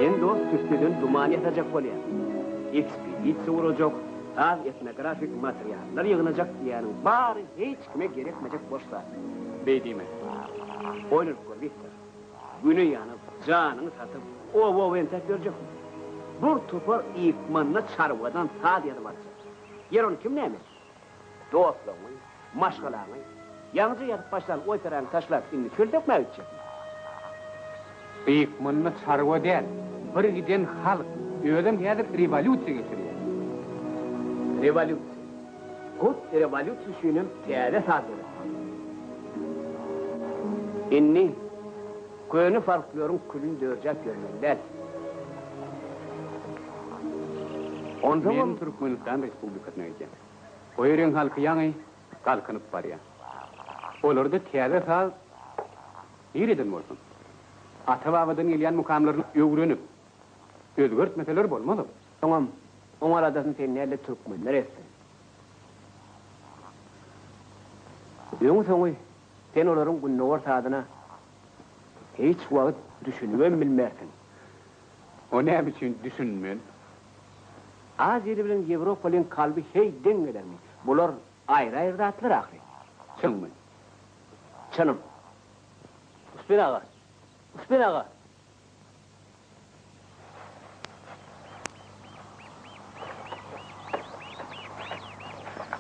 Sen dost tüsseden duman ýasajak bolýaň. Ekspedisiýa gurajak, saz etnografik materiallar ýygnajak diýýäniň bary hiç kime gerekmejek boş zat. Beý diýme. Oýlanyp gör, Wiktor. Güne ýanyp, janyňy satyp, oba-oba entäp ýörjekmi? Bir topar ykmanda çarwadan saz ýazyp aljak. Ýer ony kim näme etsin? Dostlaryňy, maşgalaňy, ýaňyja ýazyp başlan operaňy taşlap indi çöl sökmäge gitjekmi? Ykmanda çarwa däl, bir giden halk, özem häzir rewolýusiýa geçirýär. Rewolýusiýa. Hut rewolýusiýa üçinem täze saz döretmeli. Indi köne folkloryň külüni dörjäp ýörmeli däl. Onsoňam. Men Türkmenistan Respublikasyna gidýän. O ýeriň halky ýaňy galkynyp barýar. Olarda täze saz nireden bolsun? Ata-babadan gelýän mukamlaryny öwrenip, özgertmeseler bolmaz-ow. Soňam, oň aladasyny sen däl-de türkmenler etsin. Öňi-soňy sen olaryň gündogar sazyna hiç wagt düşünibem bilmersiň. O näme üçin düşünmen? Aziýaly bilen ýewropalyň kalby heý deň gelermi? Bular aýry-aýry zatlar ahyry. Çynmy? Çynym. Uspen aga! Uspen aga!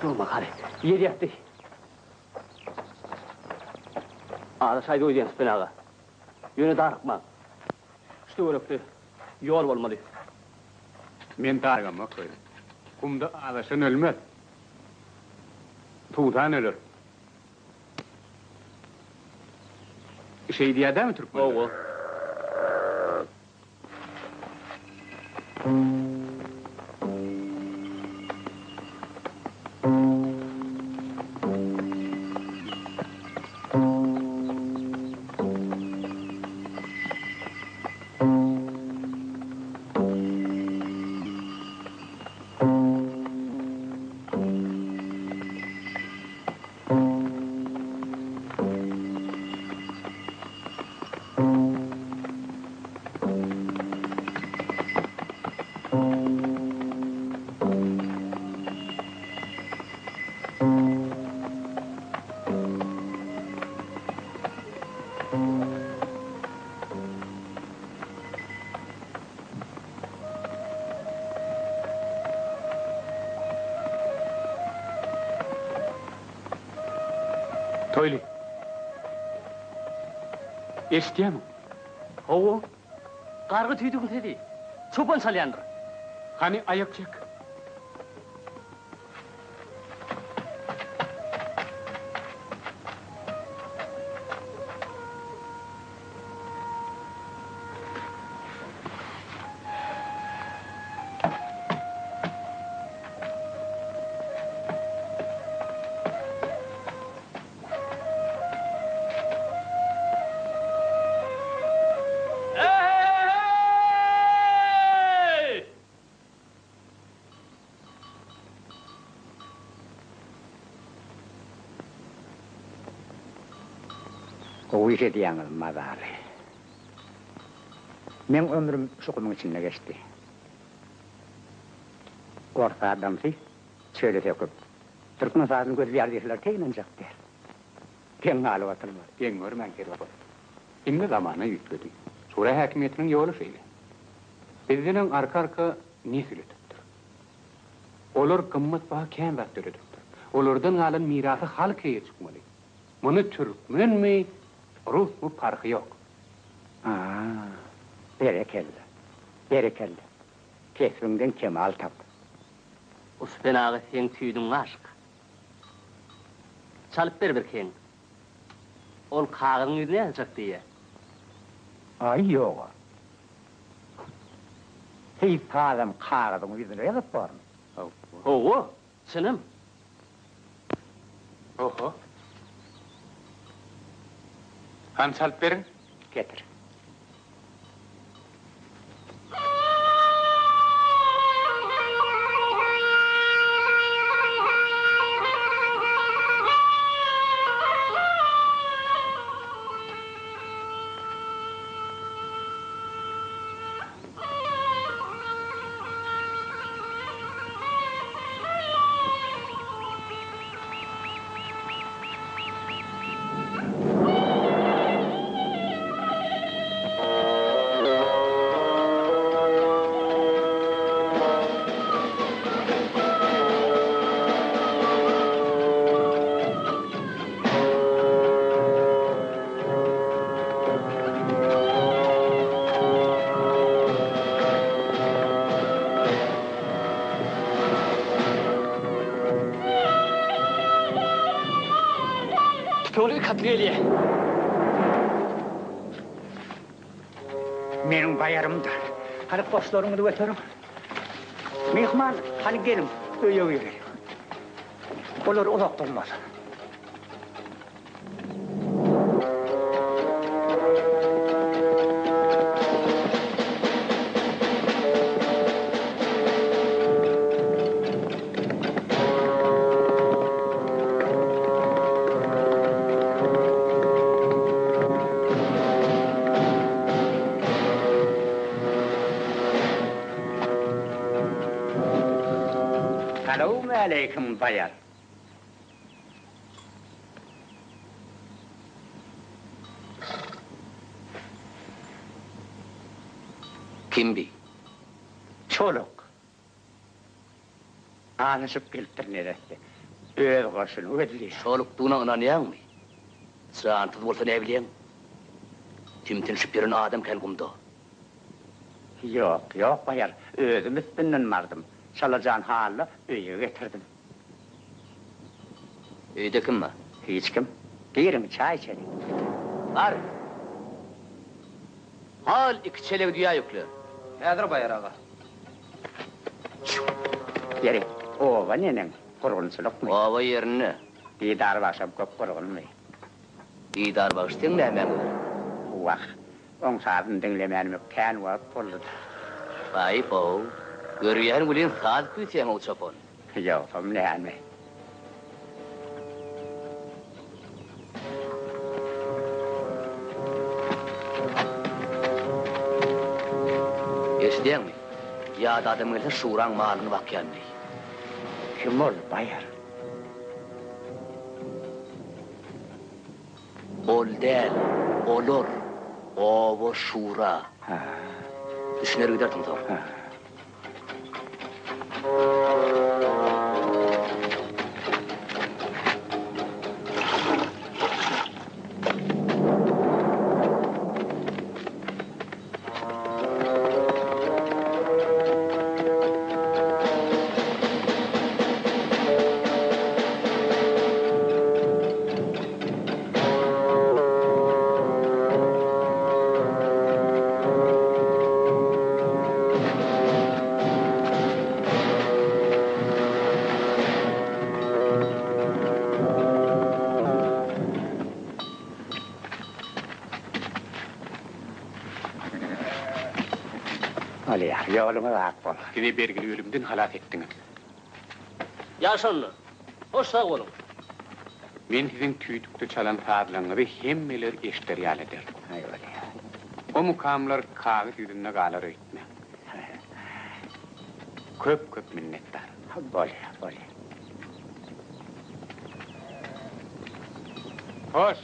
Durma hany, ýer ýatdy. Azaşaýdy öýdýän Uspen aga. Ýöne darykmaň. Şu töwerekde ýol bolmaly. Men darygamok öýle. Gumda azaşan ölmez. Suwsan öler. Şeý diýýär dämi türkmenler? Hawa. Toýly. Eşidýämiň? Hawa. Gargy tüýdügiň sesi. Çopan çalýandyr. Hany aýak çek. He-he-he-heý! Gowy iş edýäňiz, mazaly. Meň ömrüm şu gumuň içinde geçdi. Ors adamsy çöle söküp, türkmen sazyny gözleýär diýseler teý ynanjak däl. Geň galyp oturmaly. Geň görmäň Kerbabaly. Indi zamana üýtgedi. Şura häkimiýetiniň ýoly şeýle. Bizden öň arka-arka nesil ötüpdir. Olar gymmatbaha kän zat döredipdir. Olardan galan mirasa halk eýe çykmaly. Muny türkmenmi, rusmy parhy ýok. A, berekella, berekella. Kesbiňden kemal tap. Uspen aga seň tüýdüň aşyk. Çalyp ber bir heň. Ol kagyzyň ýüzüne ýazjak diýýä. Aý, ýog-a. Heý, sazam kagyzyň ýüzüne ýazyp bormy? Hawa, çynym. Oho. Hany çalyp beriň. Getir. Tüpeňli katly gelýä. Meniň baýarymdyr. Hany goşlaryňyzy göteriň. Myhman, hany geliň, öýe gireliň. Olar uzak durmaz. Salowmaleýkim, baýar. Kim bi? Çoluk. Azaşyp gelipdir neresse. Öz goşuny gözleýär. Çolukdygyna ynanýaňmy? Jansyz bolsa näbilýäň? Timtinşip ýören adam kän gumda. Ýok, ýok, baýar. Özüm üstünden bardym. Çalajan halda öýe getirdim. Öýde kim bar? Hiç kim. Giriň, çaý içeliň. Bar. Hal iki çelegi düýä ýükle. Häzir, baýar aga. Ýeri, oba neneň, gurgunçylykmy? Oba ýerinde. Didar bagşam köp gurgunmy? Didar bagş seň nämäň bar? Wah, oň sazyny diňlemänime kän wagt boldy-da. Baý-bow, görýän welin saz küýseýäň-ow çopan. Ýogsam näme? Eşidýäňmi? Ýat adam gelse şuraň malyny bakýan diý. Kim ol, baýar? Ol däl, olar, oba şura. Düşüner gidersiň soň. Bolýar, ýoluňyz ak bolsun. Bizi bergili ölümden halas etdiňiz. Ýaş onda. Hoş sag boluň. Men siziň tüýdükde çalan sazlaryňyzy hemmeler eşder ýaly ederdim. Aý bolýar. O mukamlar kagyz ýüzünde galar öýtmäň. Köp-köp minnetdar. Bolýar, bolýar. Hoş!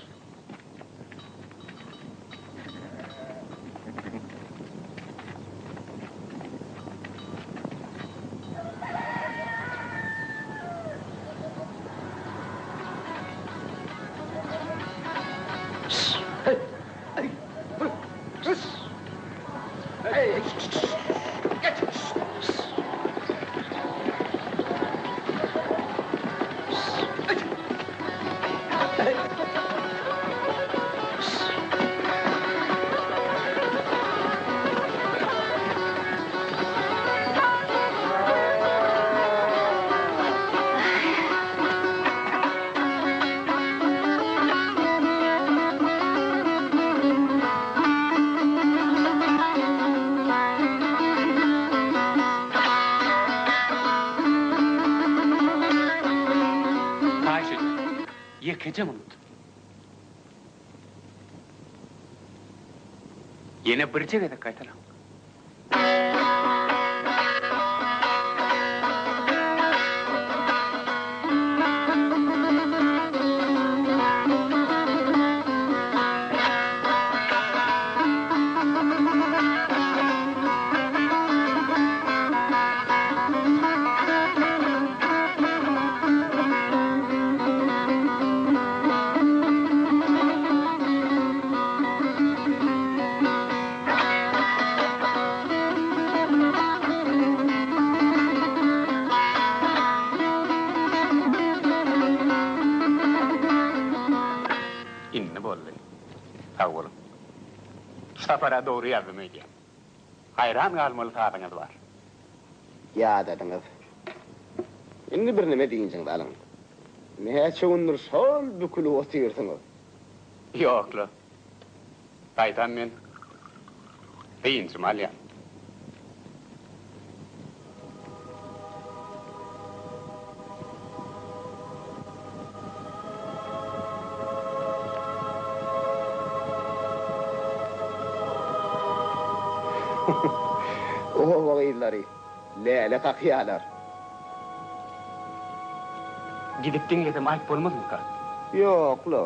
Ýekeje minut. Ýene birje gezek gaýtalaň. Indi boldy. Sag boluň. Şu sapar-a dogry ýazdym öýdýän. Haýran galmaly sazyňyz bar. Ýadadyňyz. Indi birneme dynjyňyzy alyň. Näçe gündür şol bükülip otyrsyňyz. Ýok-la. Gaýtam men dynjymy alýan. Oba gyzlary läle kakýarlar. Gidip diňlesem aýyp bolmazmyka? Ýok-la.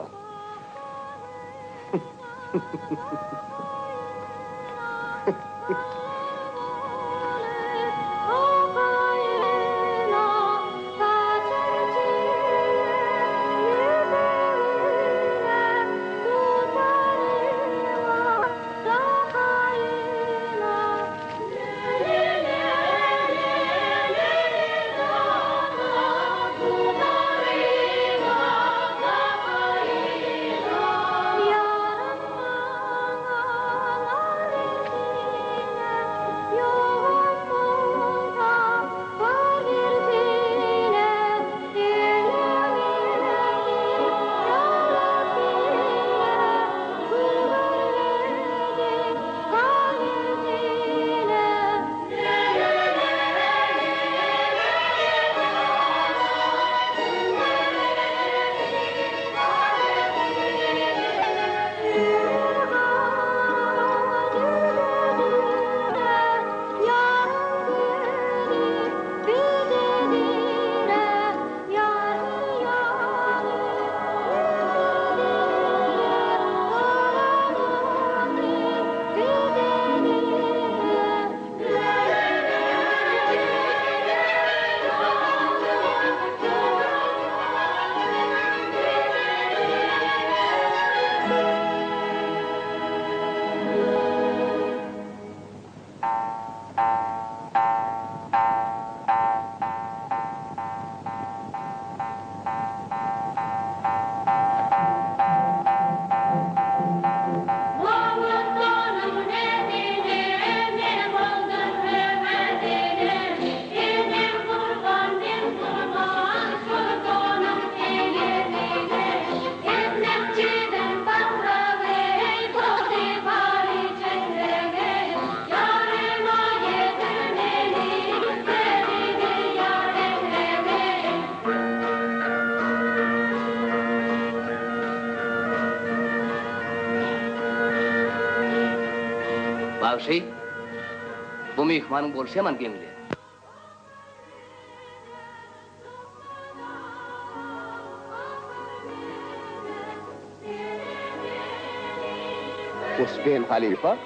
Bagşy, bu myhmanyň bolşy ýaman geňli. Uspen halypa.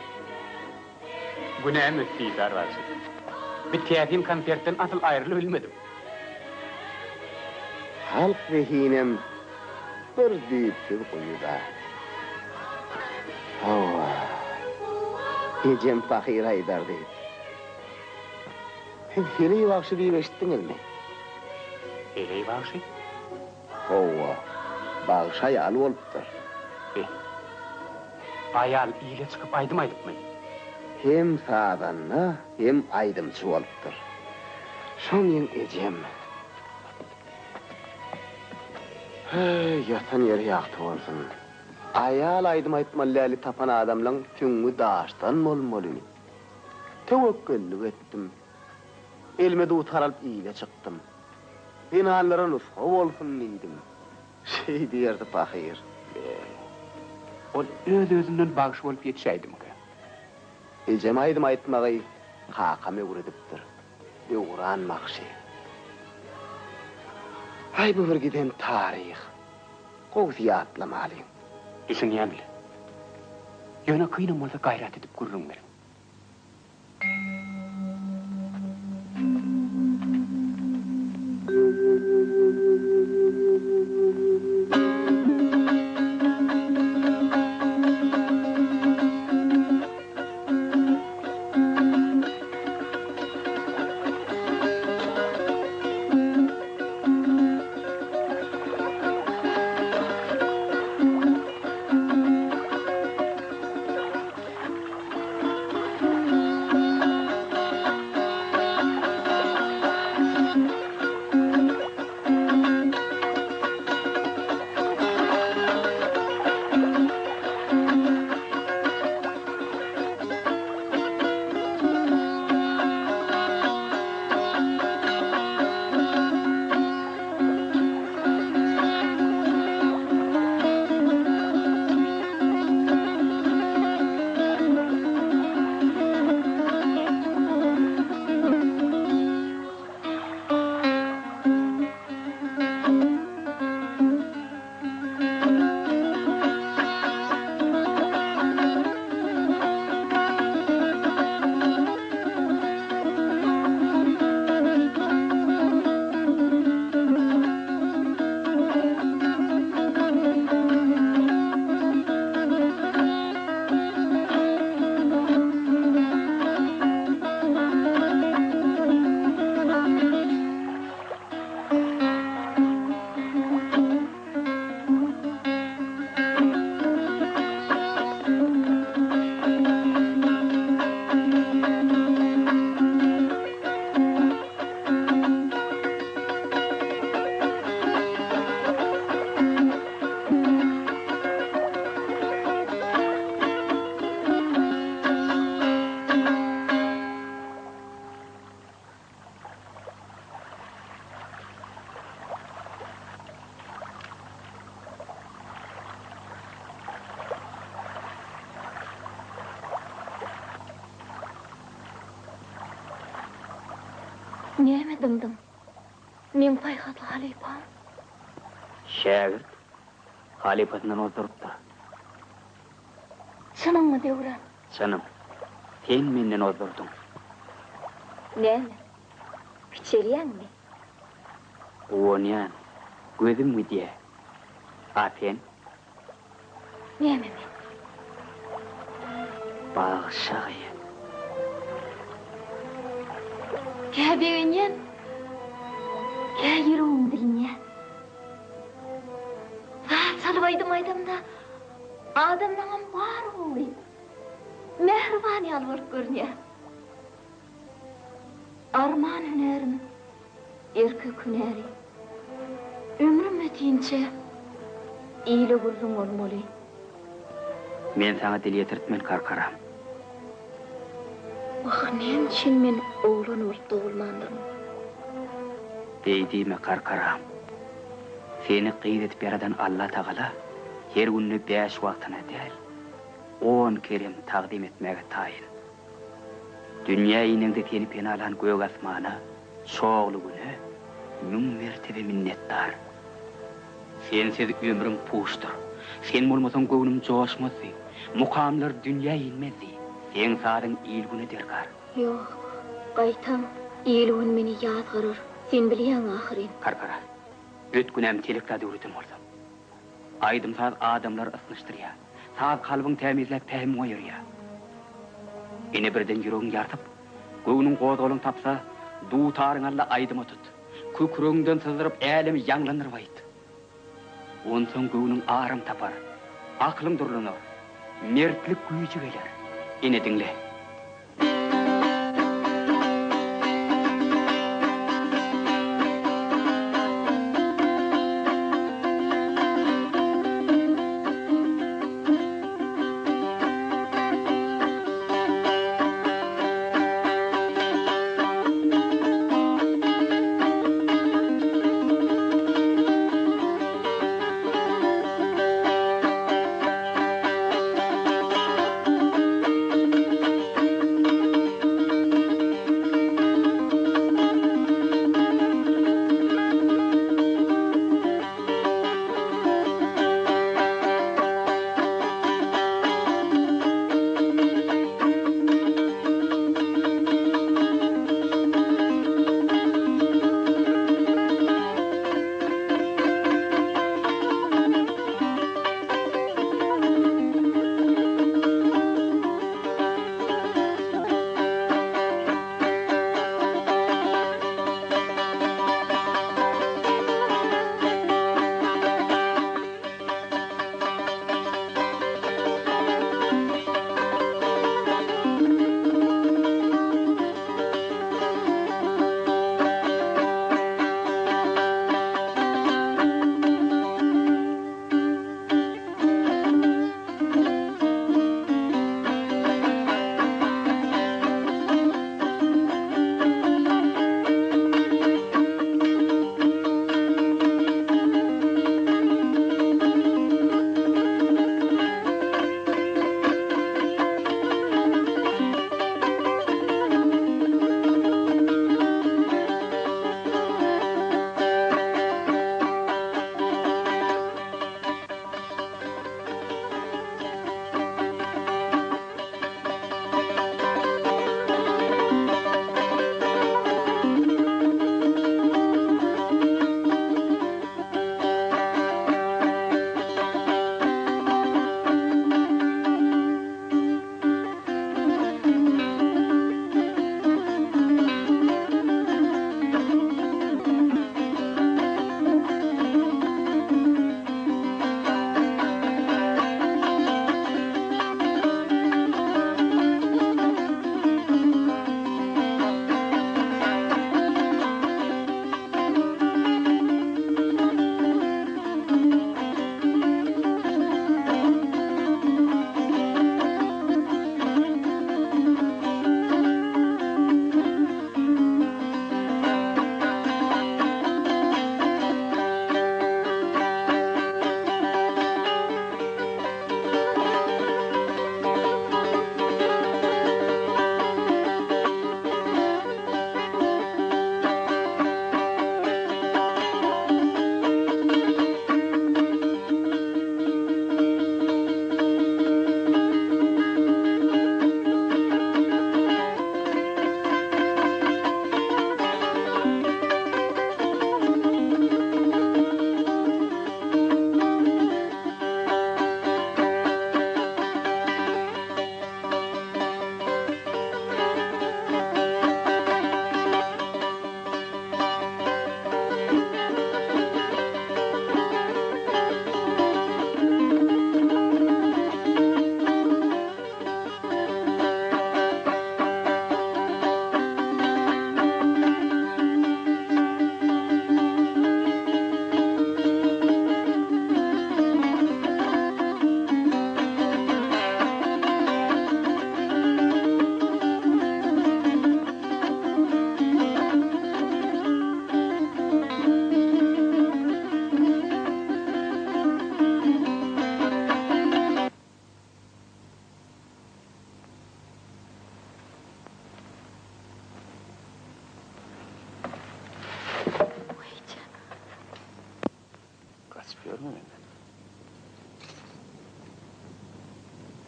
Günäm ötdi, Didar bagşy. Bir täsin konsertden asyl aýrylybilmedim. Halk zehinem bir düýpsüz guýuda. Hawa, ejem pahyr aýdardy. Siz Heleý bagşy diýip eşitdiňizmi? Heleý bagşy? Hawa, bagşy aýal bolupdyr. Be, aýal ile çykyp aýdym aýdypmy? Hem sazanda, hem aýdymçy bolupdyr. Şo meň ejem. Heý, ýatan ýeri ýagty bolsun. Aýal aýdym aýtmaly läli tapan adamlaň süňňi daşdan bolmaly. Töwekgellik etdim. Elime dutar alyp ile çykdym. Zenanlara nusga bolsun diýdim. Şeý diýerdi pahyr. Be, ol öz-özünden bagşy bolup ýetişäýdimikä? Ejem aýdym aýtmagy kakam öwredipdir. Döwran bagşy. Aý bu bir giden taryh. Gowusy ýatlamalyň. Düşünýän-le. Ýöne kynam bolsa gaýrat edip gürrüň beriň. Näme dymdyň? Meň paýhasly halypam. Şägirt halypasyndan ozdurypdyr. Çynyňmy, Döwran? Çynym. Sen menden ozdurdyň. Näme? Kiçelýäňmi? Guwanýan. Gözüm gidýä. A sen? Näme men? Bagşa gyz. Kä begenýän, kä ýüregim dilinýä. Saz çalyp aýdym aýdamda, adamlaňam bary gowy, mähriban ýaly bolup görünýär. Arman hünärim, erkek hünäri. Ömrüm ötinçä ile gürrüň bolmaly. Men saňa dil ýetirtmen Karkaram. Wah, näme üçin men oglan bolup dogulmandyryn? Beý diýme, Karkaram. Seni gyz edip ýaradan Allatagala her günde bäş wagtyna däl, on kerem tagzym etmäge taýyn. Dünýä ineňde seni penalan gök asmana, çogly güne müň mertebe minnetdar. Sensiz ömrüm puşdur. Sen bolmasaň göwnüm joşmazdy, mukamlar dünýä inmezdi. Seň sazyň il-güne derkar. Ýok, gaýtam il-gün meni ýazgarar, sen bilýäň ahyryn. Karkara, öt günämi telek zat öwreden bolsam. Aýdym-saz adamlary ysnyşdyrýar. Saz kalbyň tämizläp pähimiňi oýarýar. Ine birden ýüregiň ýarsyp, göwnüň gozgalaň tapsa, dutaryňy al-da aýdyma tut. Kükregiňden syzdyryp älemi ýaňlandyryp aýt. Onsoň göwnüň aram tapar, aklyň durlanar, mertlik güýji geler. Ine diňle.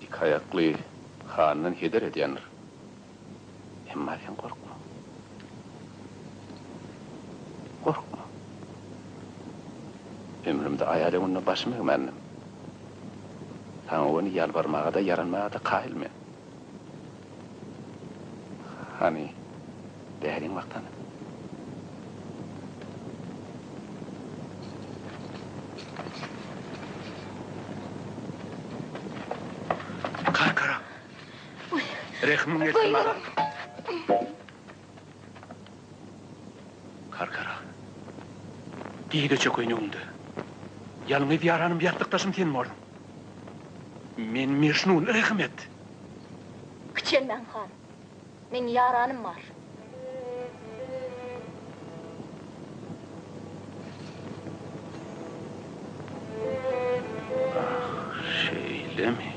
Iki aýakly handan heder edýändir. Emma sen gorkma. Gorkma. Ömrümde aýal öňünde başym egmändim. Saňa göni ýalbarmaga-da, ýaranmaga-da kaýyl men. Hany, bäriň bak hany. Karkara. Rehmiň gelsin maňa. Karkara. Diýde çökeýin öňüňde. Ýalňyz ýaranym ýassykdaşym sen bolduň. Men Mežnun, rehim et! Kiçelmäň, han. Meň ýaranym bar. Ah, şeýlemi?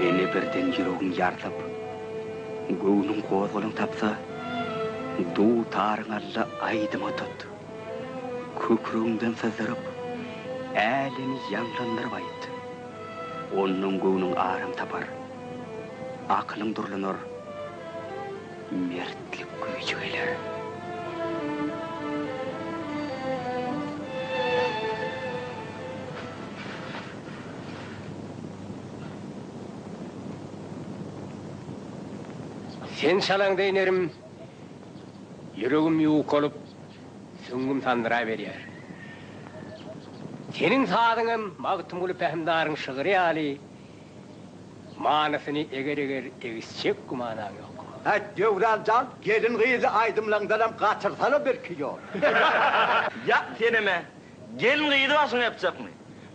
Ene birden ýüregiň ýarsyp, göwnüň gozgalaň tapsa, dutaryňy al-da aýdyma tut. Kükregiňden syzdyryp, älemi ýaňlandyryp aýt. Ondan göwnüň aram tapar, akylyň durlanar, mertlik güýji geler. Sen çalaňda inerim, ýüregim ýukalyp, süňňüm sandyraberýär. Seniň sazyňam Magtymguly pähimdaryň şygry ýaly manysyny eger-eger egisjek gümanaň ýok. Häý, Döwran jan, gelin-gyzy aýdymlaňdanam gaçyrsana birki ýol. Ýak senem-ä, Gelin-gyzy başyňa ýapjakmy?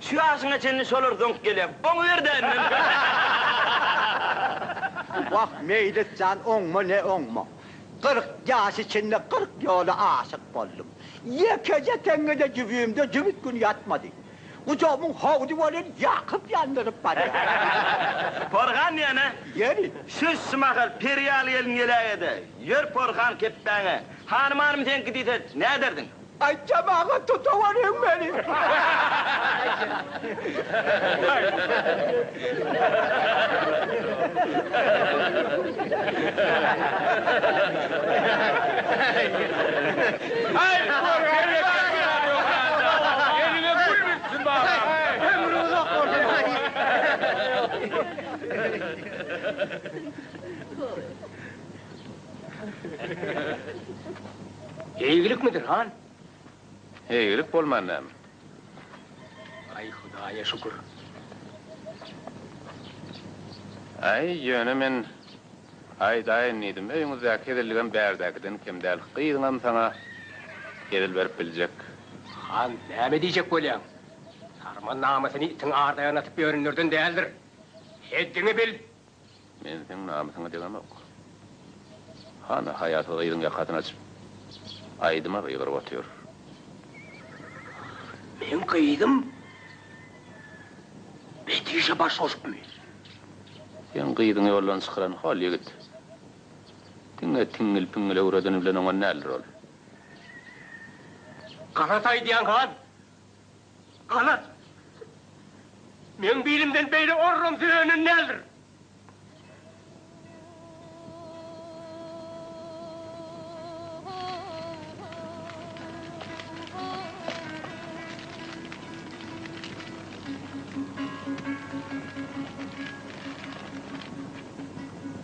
Şu ýaşyňa çenli şolar zoňk gelýär. Oňuber-dä indem. Wah, Meýlis jan, oňma ne oňma. 40 ýaş içinde 40 ýola aşyk boldum. Ýekeje teňňe-de jübimde jübüt gün ýatmady. Gujagymyň howdy welin ýakyp-ýandyryp barýar. Porhan diýen-ä? Ýeri. Şuş-şu mahal peri ýaly gelin geläge-de, ýör porhan kepbäňe. Hany-manym seňki diýse, näderdiň? Aý jemagat tutaweriň meni. Eliňe gül bitsin balam. Ömrüň uzak bolsun. Eýgilikmidir, han? Eýgilik bolman näme? Aý, Hudaýa şükür. Aý, ýöne men aýdaýyn diýdim, öýüňizdäki hezilligem bärdäkiden kem däl. Gyzyňam saňa hezil berip biljek. Han, näme diýjek bolýaň? Sarman namysyny itiň ardaýagyna atyp ýörenlerden däldir. Heddiňi bil! Men seň namysyňa degemok. Hana, haýasyz gyzyň ýakasyny açyp, aýdyma gygyryp otyr. Meň gyzym bet işe baş goşupmy? Seň gyzyňy ýoldan çykaran hol ýigit. Diňe tiňňil-piňňil öwredeni bilen oňan däldir ol. Galat aýdýaň, han! Galat! Meň bilimden beýle orramsy önen däldir.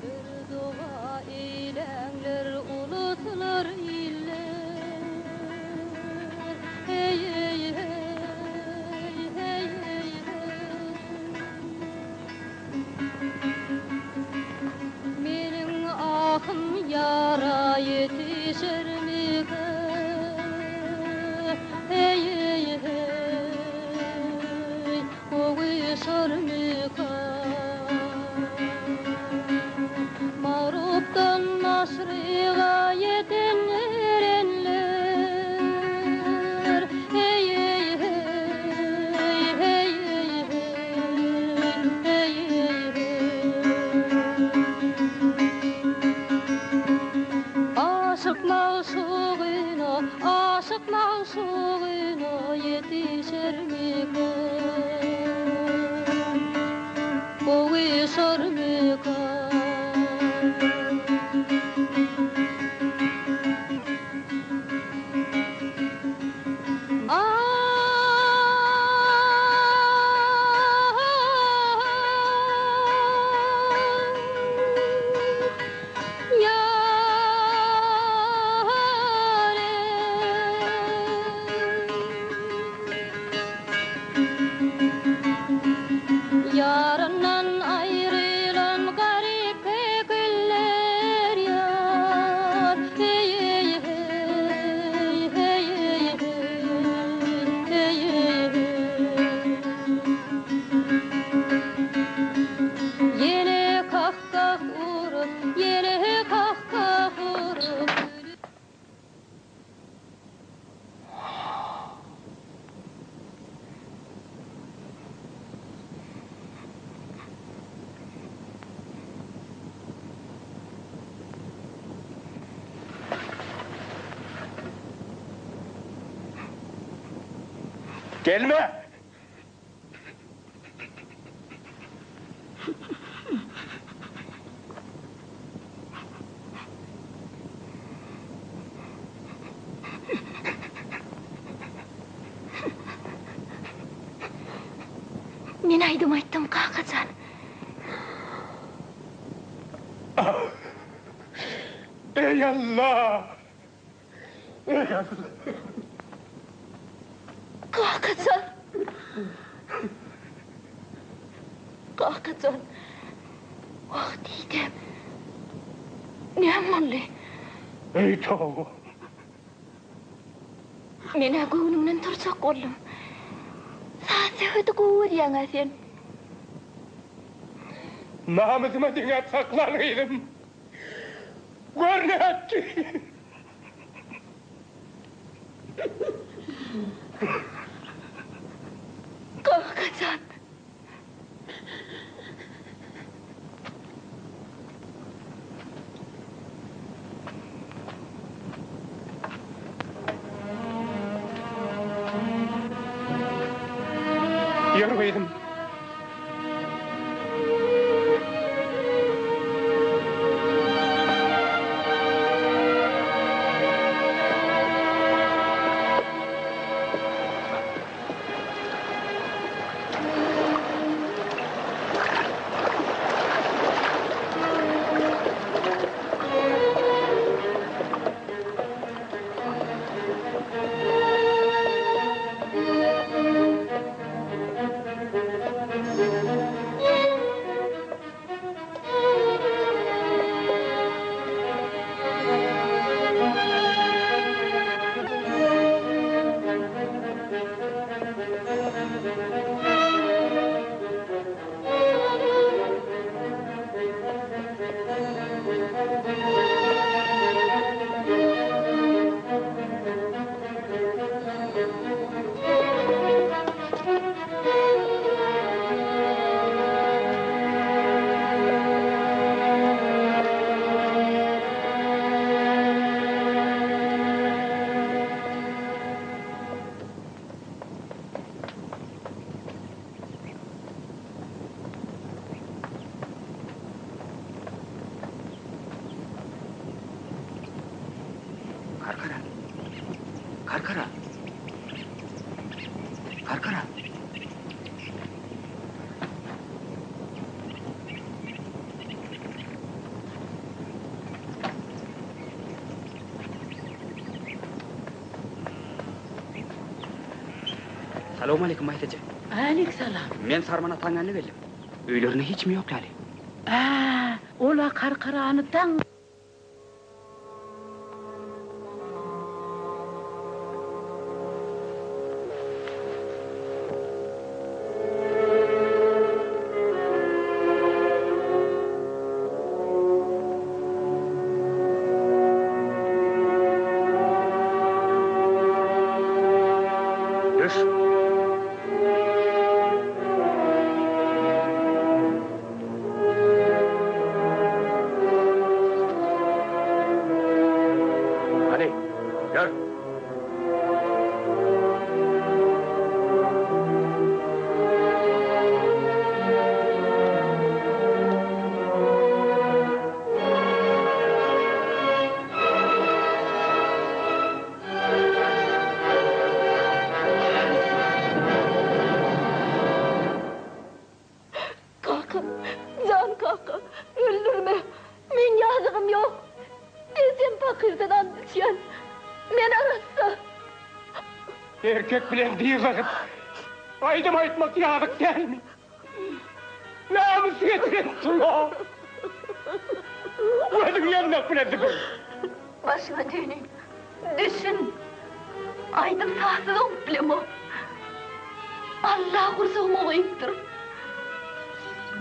Bir doga eýläňler uluslar iller Heý heý heý heý heý heý Meniň ahym ýara ýetişermikä Heý heý heý Gowuşarmyka Magrupdan maşryga ýeten erenler, Heý, heý, heý, heý, heý, heý, heý, heý. magşugyna, aşyk magşugyna ýetişermikä? Gowuşarmyka? Ýaryndan aýrylan garyp kekiller ýar, Heý-heý, heý, heý-heý, heý, heý-heý, heý. Ýene kah-kah urup, ýene kah-kah urup, Gelme! Men aýdym aýtdym, kaka jan. Eý Alla! Eý Alla! Kaka jan! Kaka jan! Wah, diýdem. Näme boldy? Eý, toba! Men-ä göwnüňden turjak boldum. Saz-söhbeti gowy görýäň-ä sen. Namysyma deňäp saklan gyzym. Gör nätdi! Kaka jan! Ýör gyzym. Karkara. Karkara. Karkara. Salowmaleýkim Maýsa eje. Aleýk salam. Men Sarman ataň ýanyna geldim. Öýlerinde hiç kim ýok ýaly. Ä, ol-a Karkarany daň. Düş. Takyrdan ant içýän. Men arassa. Erkek bilen dyz atyp, aýdym aýtmak ýazyk dälmi? Namys getiren tula. Gözüň ýandak bilen süpür. Başyňa döneýin. Düşün. Aýdym sazsyz oňup bilemok. Allah gursagyma goýupdyr.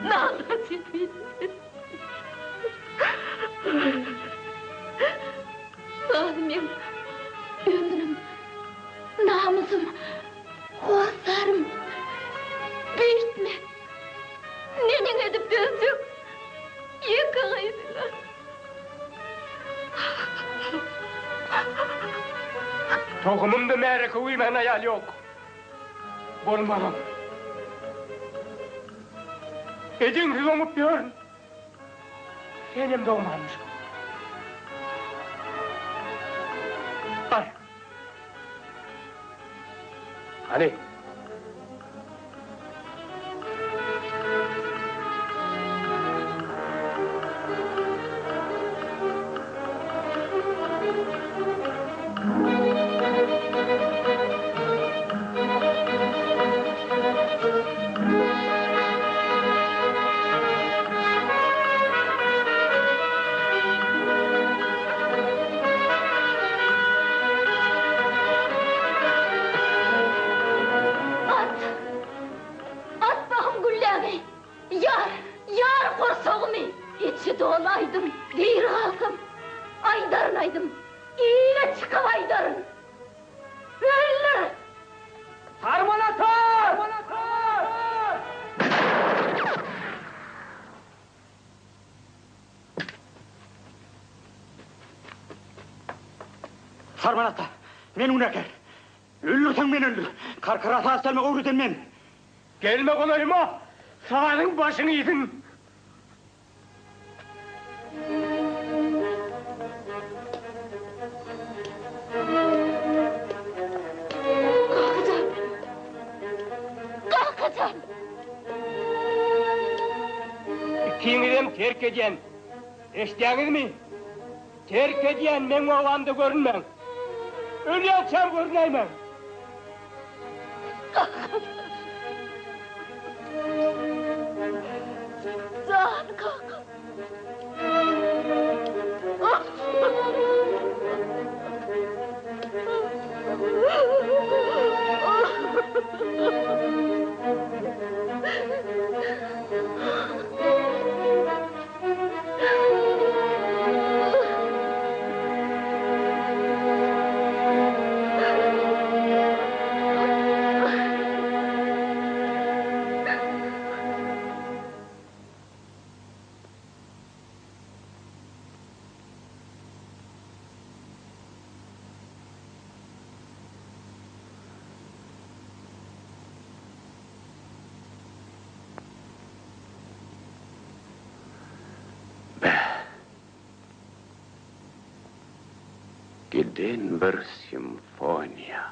Nalaç edýän. Saz meň ömrüm, namysym, hossarym. Beýtme. Neneň edip dözjek ýeke gyzyňa. Tohumymda märeke güýmän aýal ýok. Bolmagam. Ejeňsiz oňup ýörün. Senem dogmanmyşyň. Bar. Hany. At! At bahym gülläňi! Ýar! Ýar gursagymy! Içi doly aýdym, diri galsam, aýdaryn aýdym, ile çykyp aýdaryn! Öldür! Sarman ata! Sarman ata, men günäkär. Öldürseň meni öldür. Karkara saz çalmagy öwreden men. Gelme golaýyma, sazyň başyňy iýsin. Kakajan! Kakajan! Ikiňizem terk edýän. Eşidýäňizmi? Terk edýän, meň obamda görünmäň. Ölýänçäm görünäýmäň. Jan kakam. Bäh. Giden bir simfoniýa.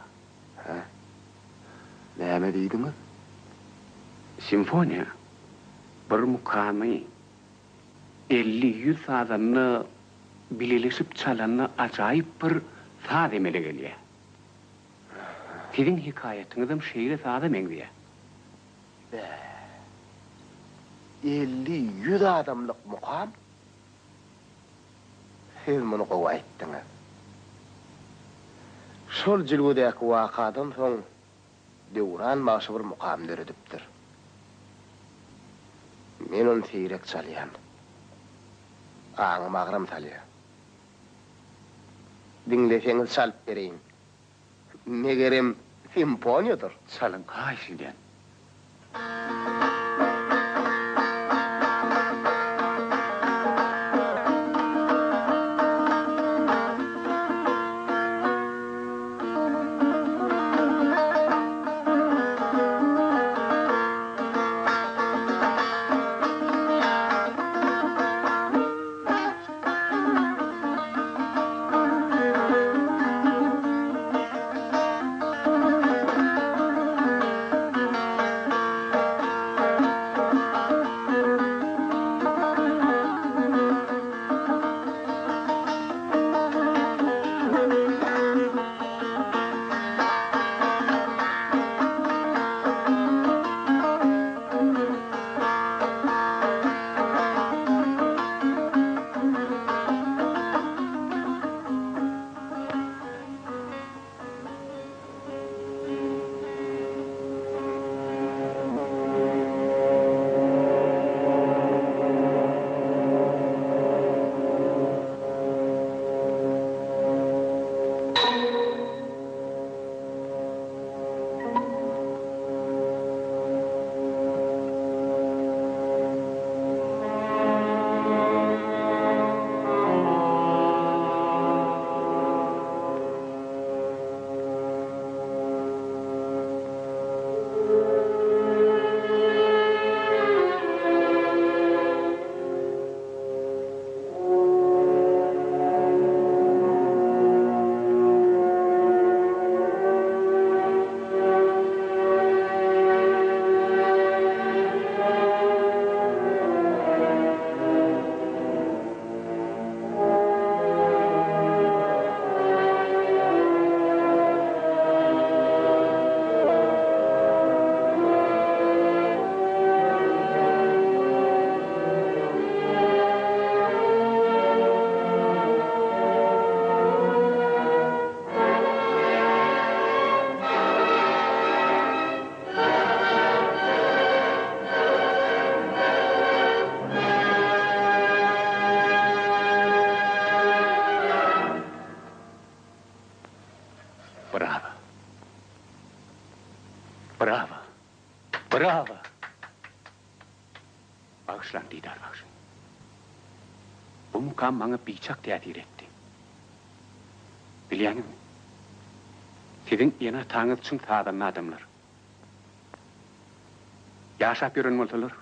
Hä? Näme diýdiňiz? Simfoniýa bir mukamy 50-ýüz sazanda bileleşip çalanda ajaýyp bir saz emele gelýär. Siziň hekaýatyňyzam şeýle saza meňzeýär. Bäh. 50-ýüz adamlyk mukam? Siz muny gowy aýtdyňyz. Şol jülgedäki wakadan soň Döwran bagşy bir mukam döredipdir. Men ony seýrek çalýan. Aňyma agram salýar. Diňleseňiz çalyp bereýin. Megerem, simfoniýadyr. Çalyň, haýyş edýän. Brawo! Brawo! Bagyşlaň, Didar bagşy. Bu mukam maňa biçak täsir etdi. Bilýäňizmi, siziň ene-ataňyz çyn sazanda adamlar. Ýaşap ýören bolsalar,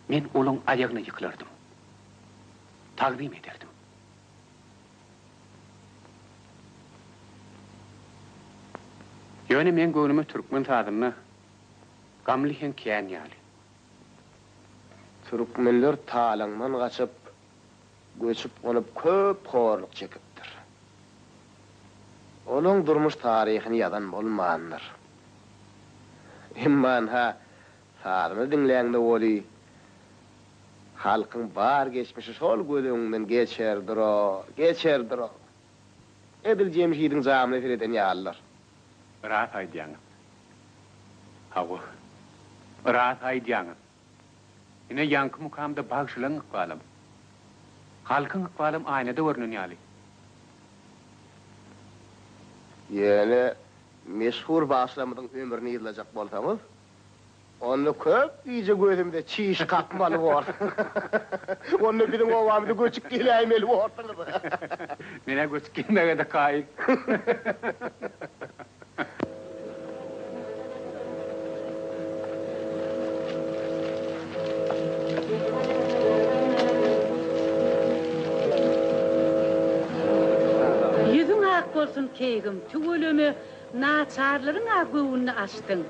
men olaň aýagyna ýykylardym. Tagzym ederdim. Ýöne meň göwnüme türkmen sazynda gamly heň kän ýaly. Türkmenler talaňdan gaçyp, göçüp-gonup köp horluk çekipdir. Olaň durmuş taryhyny ýazan bolmandyr. Emma ynha, sazyny diňläňde weli, halkyň bar geçmişi şol göz öňüňden geçer dur-a, geçer dur-a. Edil Jemşidiň jamyna sereden ýalydyr. Ras aýdýaňyz. Hawa, ras aýdýaňyz. Ine, ýaňky mukamda bagşylaň ykbalam, halkyň ykbalam aýnada görnen ýaly. Ýöne meşhur bagşylarymyzyň ömrüni yzlajak bolsaňyz, onda köp gije gözümize çiş kakmaly bor. Onda biziň obamyza göçüp geläýmeli borsuňyz. Men-ä göçüp gelmäge-de kaýyl. Ýüzüň ak bolsun keýgim, tüweleme naçarlaryň-a göwnüni açdyň.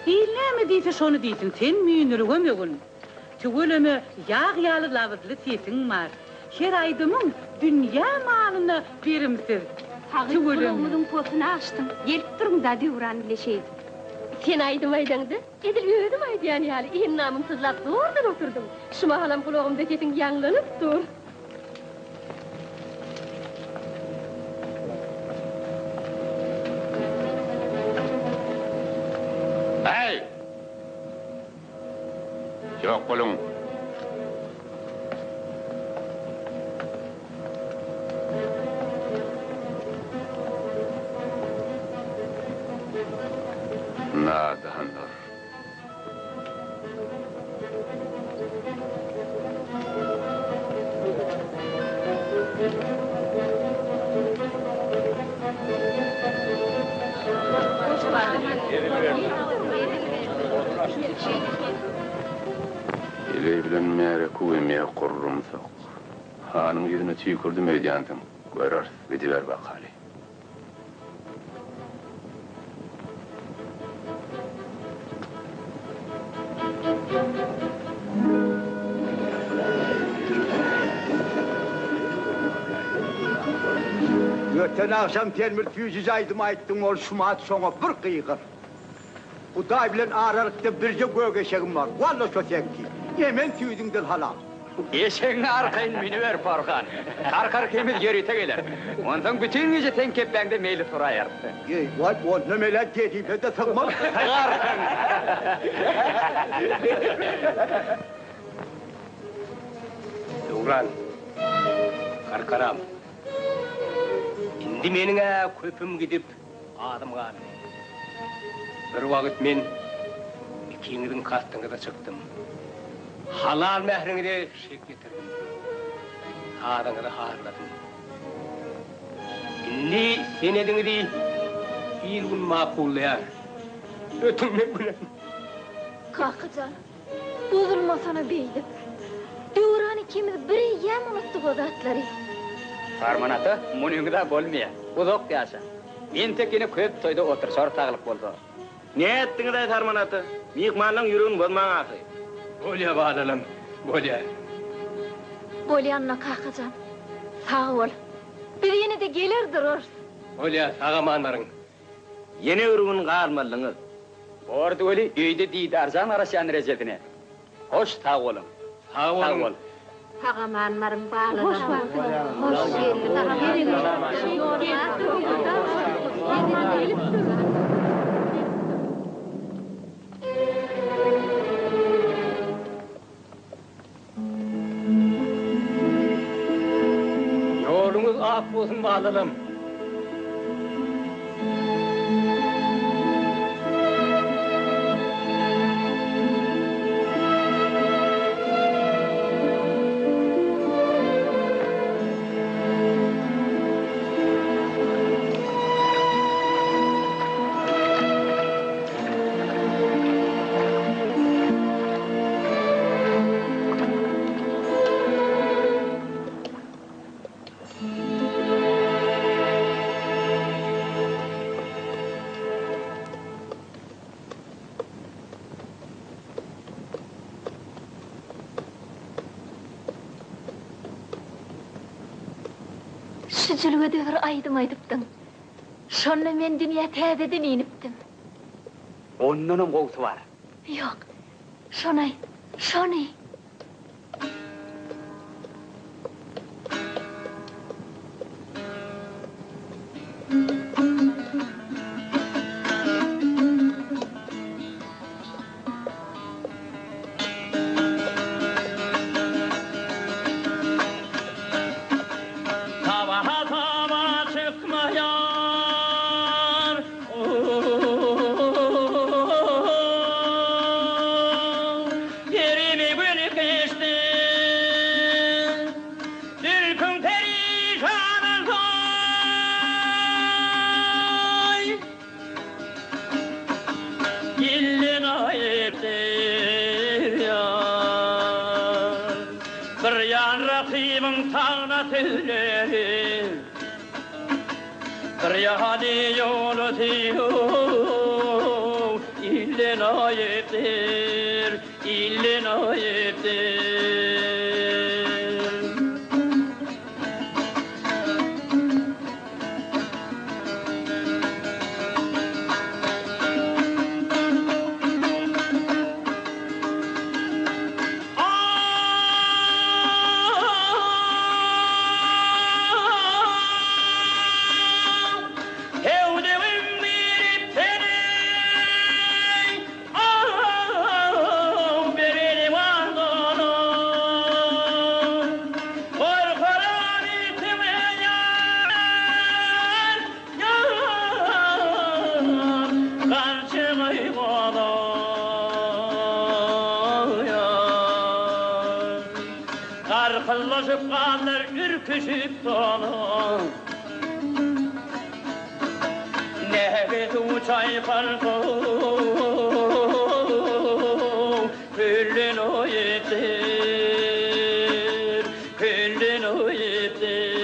Il näme diýse şony diýsin, sen müýnürgemegin. Tüweleme ýag ýaly labyzly sesiň bar. Her aýdymyň dünýä malyna berimsiz. Hakyt Tüweleme. gulagymyzyň posuny açdyň. Gelip duruň-da Döwran bile şeýdip. Sen aýdym aýdaňda, edil özüm aýdýan ýaly endamym syzlap zordan oturdym. Şu mahalam gulagymda sesiň ýaňlanyp dur. Häý! Ýok boluň! Nadanlar! Heleý bilen märeke we gurrumsak. Hanyň ýüzüne tüýkürdim öýdýänsiň. Göreris, gidiber bakaly. Öten agşam sen bir süýjüje aýdym aýtdyň, ol şumat şoňa bir gygyr. Hudaý bilen aralykda birje gök eşegim bar, walla şo seňki. Emen süýdüňden halal. Eşegiňe arkaýyn münüber, Porhan. Karkar ikimiz ýörite geler. Onsoň bütin gije seň kepbäňde meýlis guraýarys. Eý, waý, onda men-ä dezipe-de sygmaz. Sygarsyň. Döwran, Karkaram, indi meniň-ä köpüm gidip, azym galdy. Bir wagt men ikiňiziň kastyňyza çykdym. Halal mähriňize şek ýetirdim. Sazyňyzy harladym. Indi senediňizi il-gün makullaýar. Ötüň men bilen. Kaka jan, bozulmasana beýdip. Döwran ikimiz bireýýäm unutdyk o zatlary. Sarman ata, munyňyz-a bolmaýar. Uzak ýaşa. Entek ýene köp toýda oturyşarys saglyk bolsa. Nätdiňiz-aý Sarman ata? Myhmanlaň ýüregini bozmaň ahyry. Bolýa balalam, bolýa. Bolýanyna kaka jan, sag bol. Biz ýene-de geler durarys. Bolýa, sag-aman baryň. Ýene bir gün galmalyňyz. Bordy weli, öýde Didarjan garaşýandyr ejesine. Hoş, sag boluň. Sag boluň. Sag-aman baryň balalarym. Hoş geldiňiz. Ýoluňyz ak bolsun balalam. Şu jülgede bir aýdym aýdypdyň. Şonda men dünýä täzeden inipdim. Ondanam gowusy bar. Ýok, şony aýt, şony! Sabaha-saba çykmaýar, Perimi gül geçdi, Zülpüň perişan olsaý. Ilden aýypdyr ýar. Bir ýan rakybyň tagna tüwleri, Bir ýany ýolasy Ilden aýypdyr, ilden aýypdyr. Hewdegim girip seniň, Ah, bereli wagtlara. Gorkaram itime ýar, ýar, Garşymy gola, ýar. Garkyllaşyp gallar ürküşip dola. Näge suw çaýkalsa, Küllen oýupdyr, küllen oýupdyr.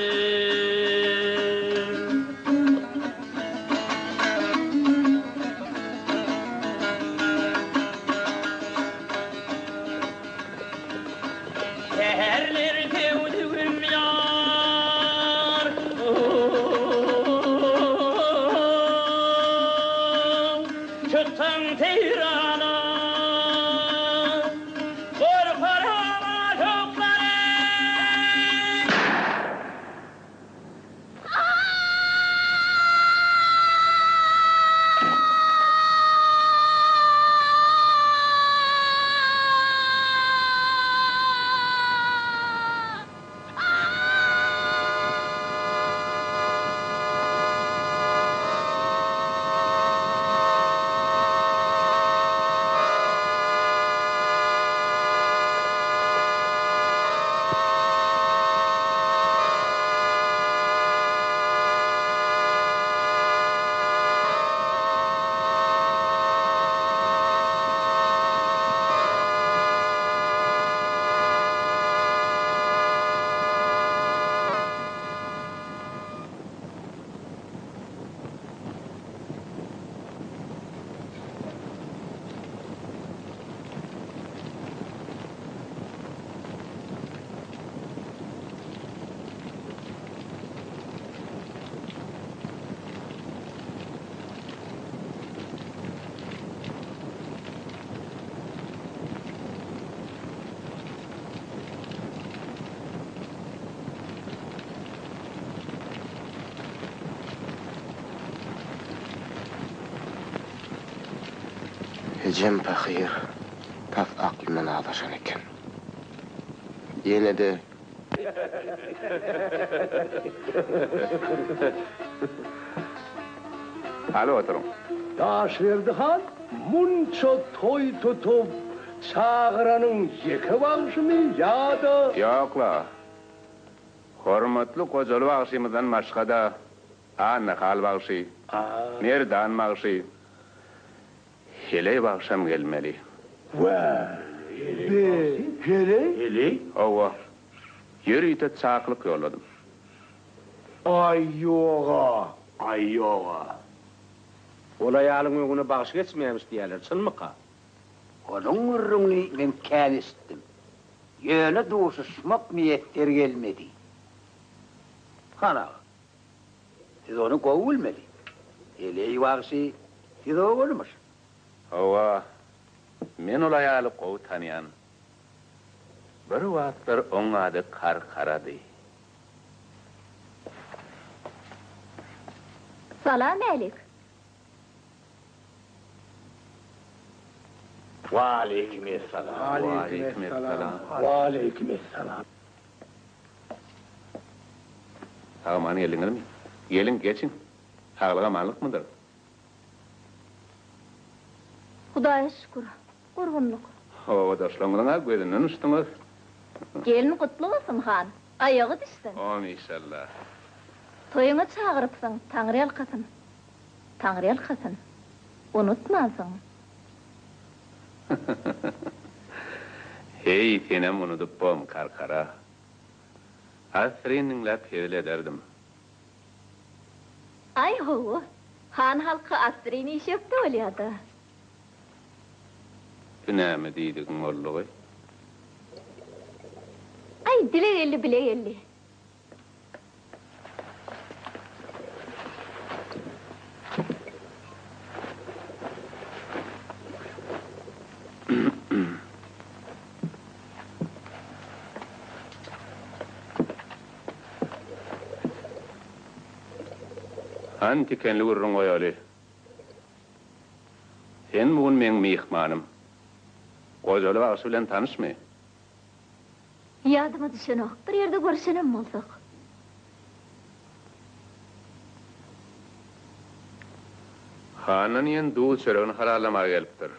Säherler söwdügim ýar, Çyksaň seýrana, Gorkaram aşyklary. Ejem pahyr tas aklyndan azaşan eken. Ýene-de. Hany oturyň. Daşberdi han munça toý tutup çagyranyň ýeke bagşymy ýa-da. Ýok-la. Hormatly Gojaly bagşymyzdan başga-da Annahal bagşy, Merdan bagşy, Heleý bagşam gelmeli. Wä, be, heleý? Heleý? Hawa. Ýörite çakylyk ýolladym. Aý, ýog-a! Aý, ýog-a. Ol aýalyň öňüne bagşy geçmeýämiş diýýärler, çynmyka? Onuň gürrüňini men kän eşitdim. Ýöne duşuşmak miýesser gelmedi. Han aga, siz ony gowy bilmeli. Heleý bagşy siz oglumyş. Hawa, men ol aýaly gowy tanýan. Bir wagtlar oň ady Karkarady. Salam älik. Waleýkim essalam. Waleýkim essalam. Waleýkim essalam. Sag-aman geldiňizmi? Geliň, geçiň. Saglyk-amanlykmydyr? Hudaýa şükür, gurgunlyk. Obadaşlaryňyzyň-a gözünden uçduňyz. Gelin gutly bolsun, han. Aýagy düşsün. Amin inşallah. Toýuňa çagyrypsyň, Taňryýalkasyn. Taňryýalkasyn. Unutmansyň. Heý, senem unudyp bom, Karkara. Assyryn diňläp hezil ederdim. Aý, hawa. Han halky assyryn işe ökde bolýa-da. Bu näme diýdigiň boldugy? Aý, dile geldi, bile geldi. Hany tikenli gürrüň goýaly. Sen bu gün meň myhmanym. Gojaly bagşy bilen tanyşmy? Ýadyma düşenok, bir ýerde görüşenem bolsak. Handan iýen duz çöregini halallamaga gelipdir.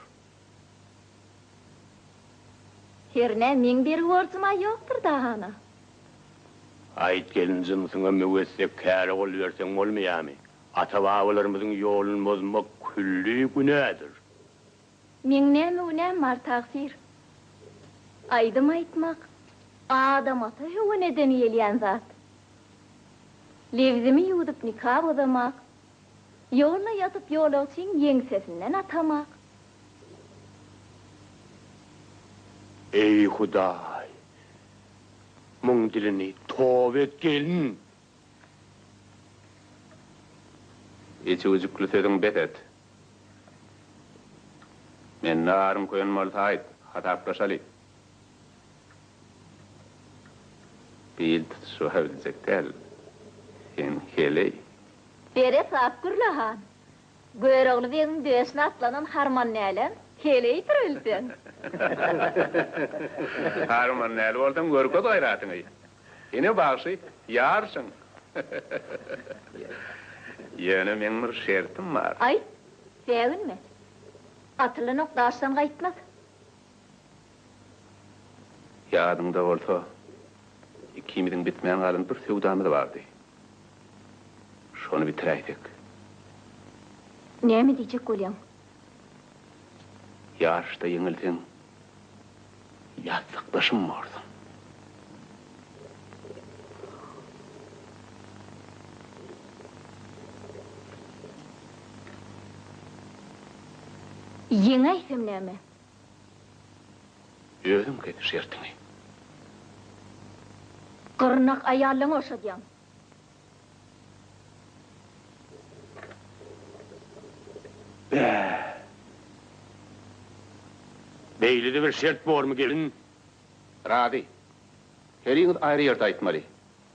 Hernä meň bergi borjum-a ýokdur-da, hana. Aýt gelin jynsyňa möwessek käre gol berseň bolmaýamy? Ata-babalarymyzyň ýoluny bozmak külli günädir. Meň näme günäm bar, tagsyr? Aýdym aýtmak Adam ata höweneden gelýän zat. Lebzimi ýuwdup nika bozamak, ýolda ýatyp ýolagçyň ýeňsesinden atamak. Eý Hudaý! Muň dilini toba et gelin! Içi-güjükli sözüňi bes et. Mende aryň köýen bolsa aýt, hasaplaşaly. Bil tutuşyba biljek däl, sen heleý. Seresap gürle, han. Görogly begiň döşüne atlanan Harmandälem heleýdir bilseň. Harmandäli bolsaň görkez gaýratyňy. Ine bagşy, ýaryşyň. Ýöne meň bir şertim bar. Aýt, säginme. Atylan ok daşdan gaýtmaz. Ýadyňda bolsa, ikimiziň bitmän galan bir söwdamyz bardy. Şony bitiräýsek. Näme diýjek bolýaň? Ýaryşda ýeňilseň, ýassykdaşym borsuň. Ýeňäýsem näme? Özüň kes şertiňi. Gyrnak aýallaňy ogşadýaň. Bä! Beýle-de bir şert bormy, gelin? Razy. Heriňiz aýry ýerde aýtmaly.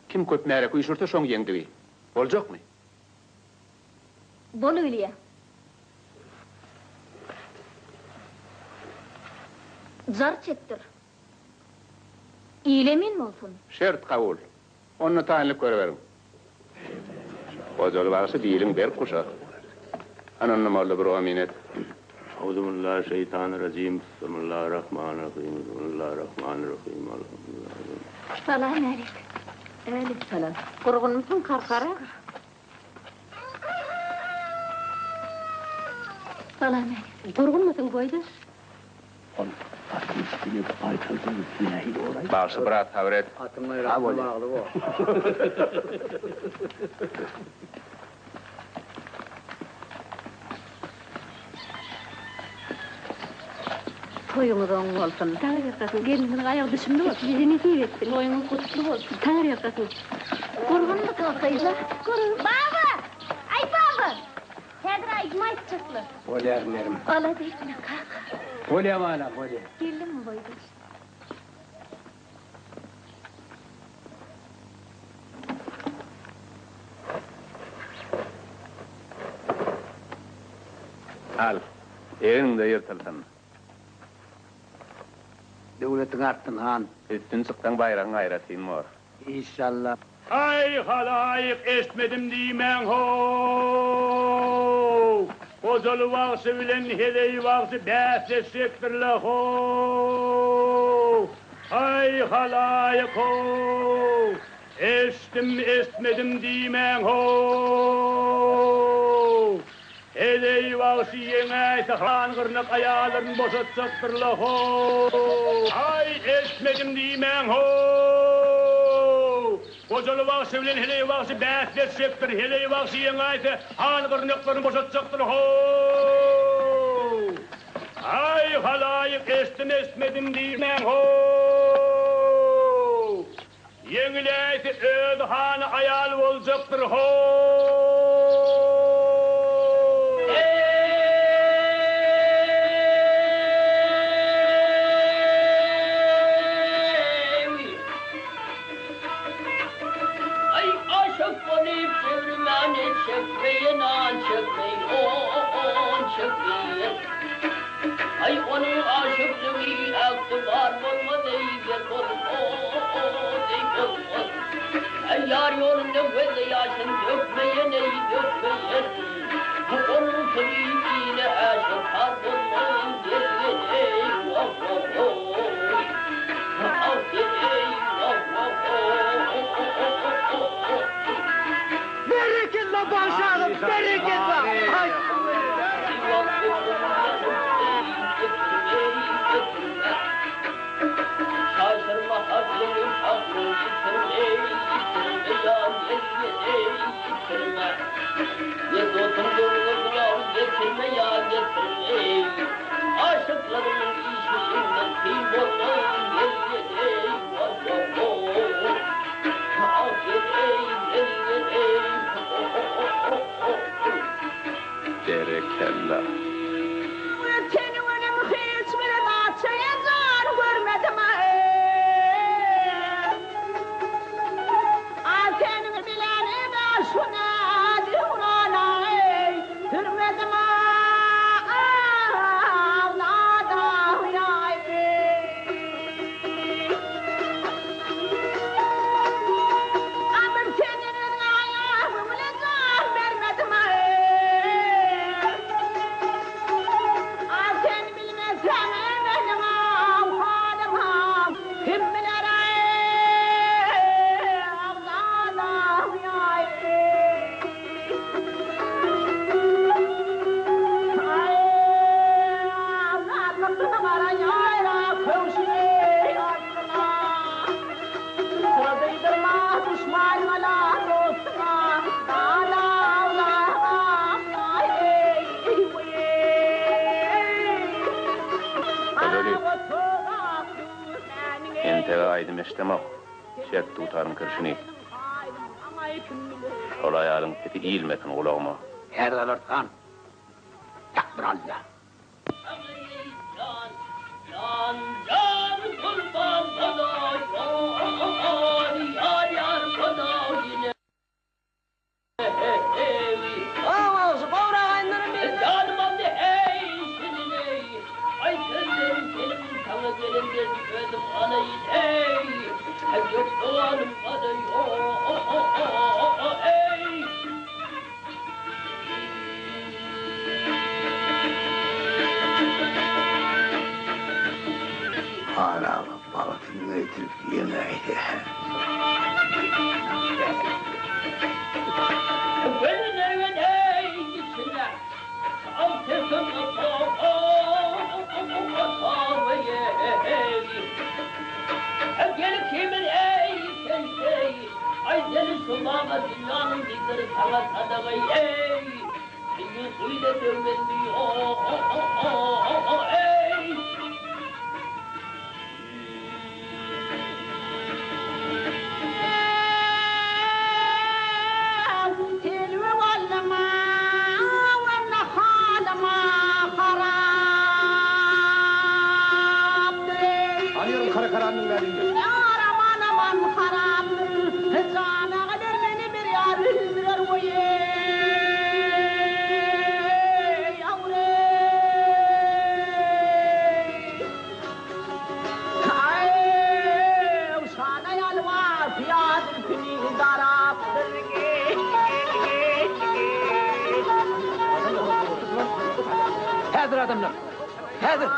Kim köp märeke üýşürse, şoň ýeňdigi. Boljakmy? Bolubilýä. Jar çekdir. Il emin bolsun. Şert kabul. Onda taýynlyk görüberiň. Gojaly bagşy biliň berk guşa. Hany onda molla bir omyn et. Auzubillahi şeýtanirrajim Bismillahirrahmanirrahim Bismillahirrahmanirrahim Alhamdulillah. Salam älik. Älik salam. Gurgunmysyň Karkara? Salam älik. Gurgunmysyň boýdaş? Ol atyň üstüne gaýtaldy nähili bolaý? Bagşy biraz sabyr et. Atyň gaýratyna bagly bor. Toýuňyz oň bolsun. Taňryýalkasyn. Gelniňiziň aýagy düşümli bolsun. Size nesip etsin. Toýuňyz gutly bolsun. Taňryýalkasyn. Gurgunmysyňyz gyzlar? Gurgun. Baba! Aý baba! Häzir aýdym aýtjaklar. Bolýar inerim. Alada etme kaka. Bolýa balam, bolýa. Geldiňmi boýdaş? Al, egniňde ýyrtylsyn. Döwletiň artsyn, han. Üstün çyksaň baýragyň aýratyn bor. Işşallah. Aý halaýyk eştmedim diýmäň how! Gojaly bagşy bilen heleý bagşy bäsleşjekdirle how! Aý halaýyk how! Eştdim eştmedim diýmäň how! Heleý bagşy ýeňäýse han gyrnak aýallaryny boşatjakdyrla how! Aý eştmedim diýmäň how! Gojaly bagşy bilen heleý bagşy bäsleşjekdir, heleý bagşy ýeňäýse han gyrnaklaryny boşatjakdyr how! Aý halaýyk eştdim eştmedim diýmäň how! Ýeňiläýse özi hana aýal boljakdyr how! Aý aşyk bolup çöwrümäni çekmeýin an çekmeýin on çekmeýin. Aý onuň aşyklygy ähtibar bolmaz eý gel bolmaz eý bolmaz. Aý ýar ýolunda gözde ýaşyn dökmeýin eý dökmeýin. Onuň syry ile äşgär bolmaz gel gel eý wah wah hoý. Ah gel eý wah wah hoý. Berekella bagşy agam berekella. Aý. Berekella. Seniň öňüň hiç bir zatça jan görmedim-aý. A seniň bilen ine şu nädöwran-aý, sürmedim-aý, nadaý-aý. A bir seniň özüňe aýagym bilen jan bermedim-aý. A sen bilmeseň meniň ahwalym kim biler-aý, agzalaý-aý. Aý, azatlyk gara ýaýra köwşüni atdyma. Syra duýdurma duşmanyňa-la, dostuňa, Gozaly, Entege aýdym eşdemok. Çek dutaryň kirşini. Şol aýalyň sesi ilmesin gulagyma. Häzir han, takdyr Alla. Han aga bagtyny getirip ýeňäýse. adamlar. Häzir!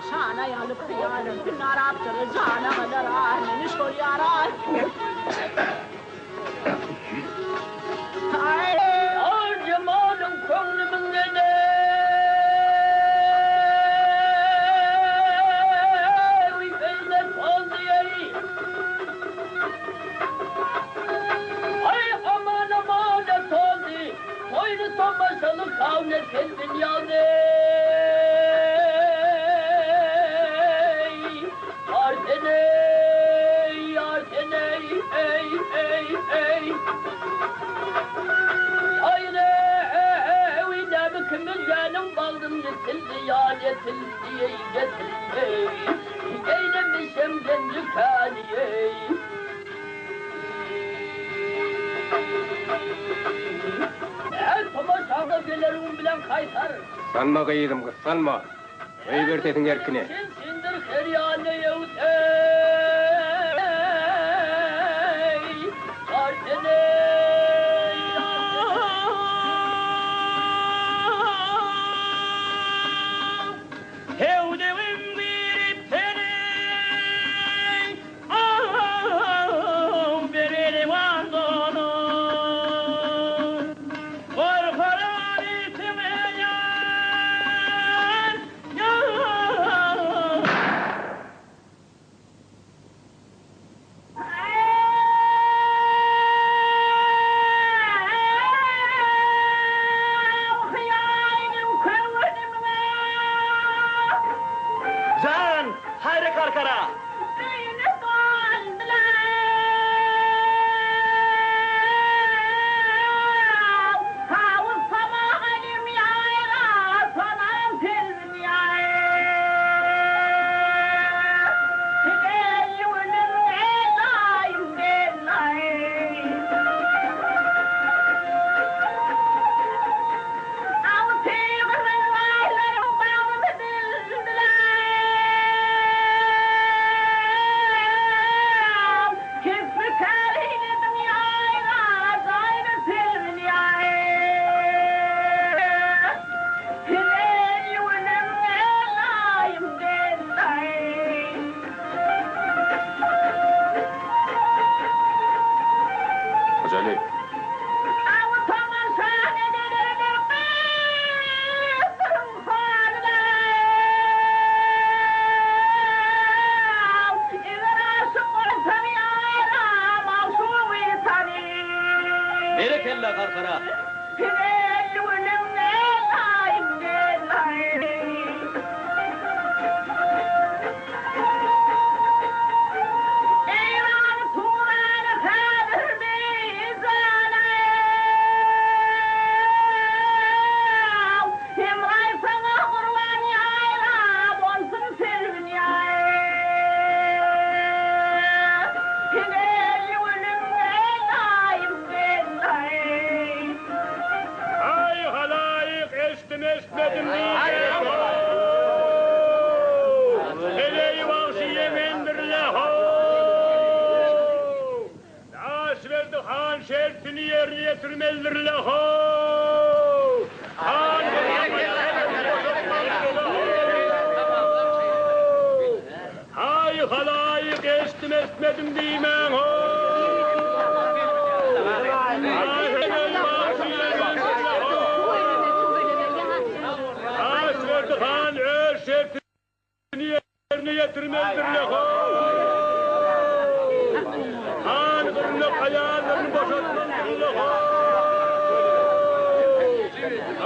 Şana ýalyp hyýalym, Narapdyr jana galar, Meni şol ýara. Ýar jemalyň köňlümiň enewi beýle toldy eý. Aý aman amana toldy, toýly tomaşaly kawne sen dünýäni eý. Ýar sen eý, ýar sen eý, eý, eý, eý. Aýry näme kimin janyň bagdym ýetildi ýa ýetildi eý, ýetildi eý. Eýlemişem genji käni eý. Äý tomaşaňa geleriň bilen gaýtar. Gyssanma gyzym, gyssanma. Goýber sesiň erkine. Çindir her ýana ýöwseý, Arseneý. Hewdegim girip seniň, aw, bereliwan doluň. Gorkaran itiňe ýar, Jan, haýra karkara! Hojaly. Berekella Garkara! Aý halaýyk eşdim eştmedim diýýär how! Heleý bagşy ýeňendir-le how! Daşberdi han şertini ýerine ýetirmelidir-le how! Han Aý halaýyk eşdim eştmedim diýmäň how! Daşberdi han öz şertini ýerine ýetirmelidir-le how! Han gyrnak aýallaryny boşatmalydyr-le how!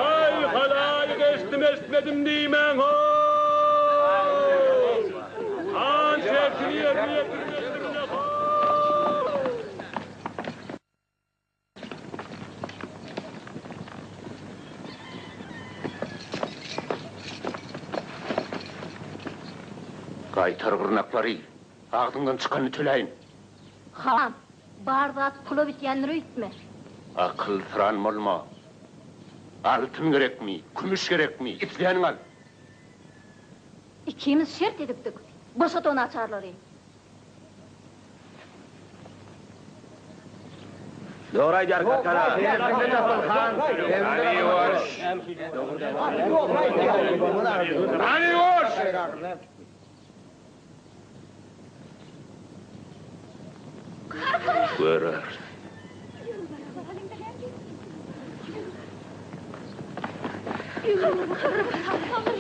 Aý halaýyk eştdim eştmedim diýmäň how! Han şertini ýerine ýetirmelidir-le how! Gaýtar gyrnaklary, agzyňdan çykanyny töläýin. Han, bar zat pula bitýändir öýtme. Akylsyran bolma. Altyn gerekmi, kümüş gerekmi, isläniňi al. Ikimiz şert edipdik. Boşat o naçarlary. Dogry aýdýar Karkara. Hany ýuwaş. Hany ýuwaş! Görer.